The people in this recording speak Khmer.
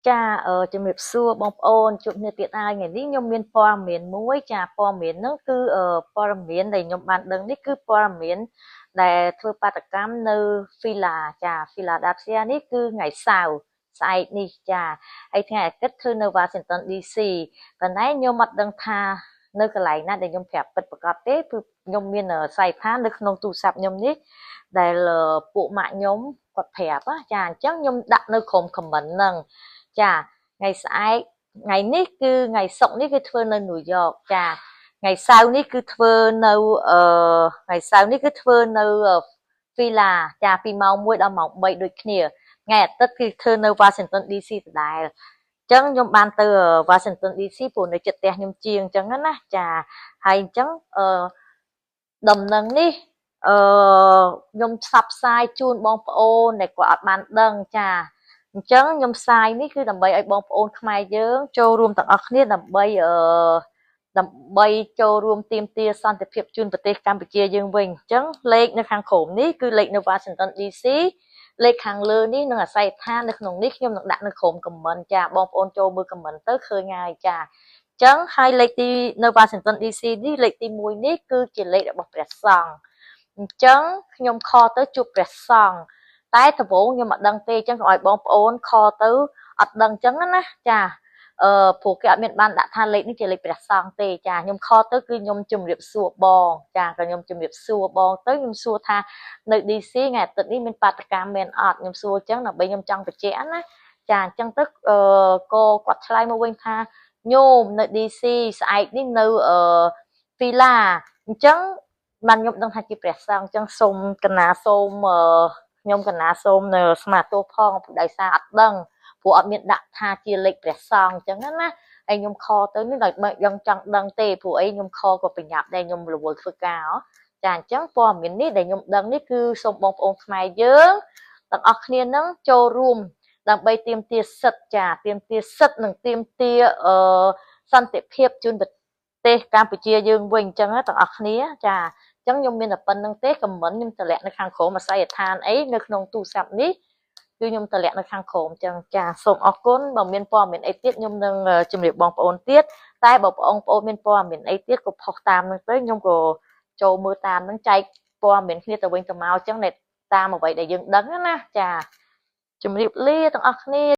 ចាជំរាបសួរបងប្អូនជួបគ្នាទៀតហើយថ្ងៃនេះខ្ញុំមានព័ត៌មានមួយចាព័ត៌មានហ្នឹងគឺព័ត៌មានដែលខ្ញុំបានដឹងនេះគឺព័ត៌មានដែលធ្វើបាតុកម្មនៅ Phila ចា Philadelphia នេះគឺថ្ងៃសៅរ៍ស្អែកនេះចាហើយថ្ងៃអាទិត្យធ្វើនៅ Washington DC ប៉ុន្តែខ្ញុំអត់ដឹងថានៅកន្លែងណាដែលខ្ញុំប្រាប់ពិតប្រាកដទេគឺខ្ញុំមានស័យដ្ឋាននៅក្នុងទូរស័ព្ទខ្ញុំនេះដែលពួកម៉ាក់ខ្ញុំគាត់ប្រាប់ចាអញ្ចឹងខ្ញុំដាក់នៅក្រុម comment ហ្នឹងចាថ្ងៃស្អែកថ្ងៃនេះគឺថ្ងៃសុក្រនេះគឺធ្វើនៅញូវយ៉កចាថ្ងៃសៅរ៍នេះគឺធ្វើនៅអឺថ្ងៃសៅរ៍នេះគឺធ្វើនៅ Phila ចាពីម៉ោង1ដល់ម៉ោង3ដូចគ្នាថ្ងៃអាទិត្យគឺធ្វើនៅ Washington DC ដដែលអញ្ចឹងខ្ញុំបានទៅ Washington DC ព្រោះនៅជិតផ្ទះខ្ញុំជាងអញ្ចឹងណាចាហើយអញ្ចឹងអឺដំណឹងនេះអឺខ្ញុំផ្សព្វផ្សាយជូនបងប្អូនដែលគាត់អត់បានដឹងចាអញ្ចឹងខ្ញុំផ្សាយនេះគឺដើម្បីឲ្យបងប្អូនខ្មែរយើងចូលរួមទាំងអស់គ្នាដើម្បីអឺដើម្បីចូលរួមទាមទារសន្តិភាពជូនប្រទេសកម្ពុជាយើងវិញអញ្ចឹងលេខនៅខាងក្រោមនេះគឺលេខនៅ Washington DC លេខខាងលើនេះនឹងអាស័យដ្ឋាននៅក្នុងនេះខ្ញុំនឹងដាក់នៅក្រោម comment ចាបងប្អូនចូលមើល comment ទៅឃើញហើយចាអញ្ចឹងហើយលេខទីនៅ Washington DC នេះលេខទី1នេះគឺជាលេខរបស់ព្រះសង្ឃអញ្ចឹងខ្ញុំ call ទៅជួបព្រះសង្ឃតែដំបូងខ្ញុំអត់ដឹងទេអញ្ចឹងកុំឲ្យបងប្អូន call ទៅអត់ដឹងអញ្ចឹងណាចាអឺព្រោះគេអត់មានបានដាក់ថាលេខនេះជាលេខព្រះសង្ឃទេចាខ្ញុំ call ទៅគឺខ្ញុំជម្រាបសួរបងចាក៏ខ្ញុំជម្រាបសួរបងទៅខ្ញុំសួរថានៅ DC ថ្ងៃអាទិត្យនេះមានបាតុកម្មមែនអត់ខ្ញុំសួរអញ្ចឹងដើម្បីខ្ញុំចង់បញ្ជាក់ណាចាអញ្ចឹងទៅអឺក៏គាត់ឆ្លើយមកវិញថាញោមនៅ DC ស្អែកនេះនៅអឺ Phila អញ្ចឹងបានខ្ញុំដឹងថាជាព្រះសង្ឃអញ្ចឹងសូមកណាសូមខ្ញុំកណាសូមនៅស្មាទោសផងដោយសារអត់ដឹងព្រោះអត់មានដាក់ថាជាលេខព្រះសង្ឃអញ្ចឹងណាហើយខ្ញុំ call ទៅនេះដោយយើងចង់ដឹងទេព្រោះអីខ្ញុំ call ក៏ប្រញាប់ដែរខ្ញុំរវល់ធ្វើការចាអញ្ចឹងព័ត៌មាននេះដែលខ្ញុំដឹងនេះគឺសូមបងប្អូនខ្មែរយើងទាំងអស់គ្នានឹងចូលរួមដើម្បីទាមទារសិទ្ធចាទាមទារសិទ្ធនិងទាមទារអឺសន្តិភាពជូនប្រទេសកម្ពុជាយើងវិញអញ្ចឹងទាំងអស់គ្នាចាអញ្ចឹងខ្ញុំមានតែប៉ុណ្ណឹងទេ comment ខ្ញុំតម្លាក់នៅខាងក្រោមអាស័យដ្ឋានអីនៅក្នុងទូរស័ព្ទនេះគឺខ្ញុំតម្លាក់នៅខាងក្រោមអញ្ចឹងចាសូមអរគុណបើមានព័ត៌មានអីទៀតខ្ញុំនឹងជម្រាបបងប្អូនទៀតតែបើបងប្អូនមានព័ត៌មានអីទៀតក៏ post តាមនឹងទៅខ្ញុំក៏ចូលមើលតាមនឹងចែកព័ត៌មានគ្នាទៅវិញទៅមកអញ្ចឹងតាមអ្វីដែលយើងដឹងណាចាជម្រាបលាទាំងអស់គ្នា។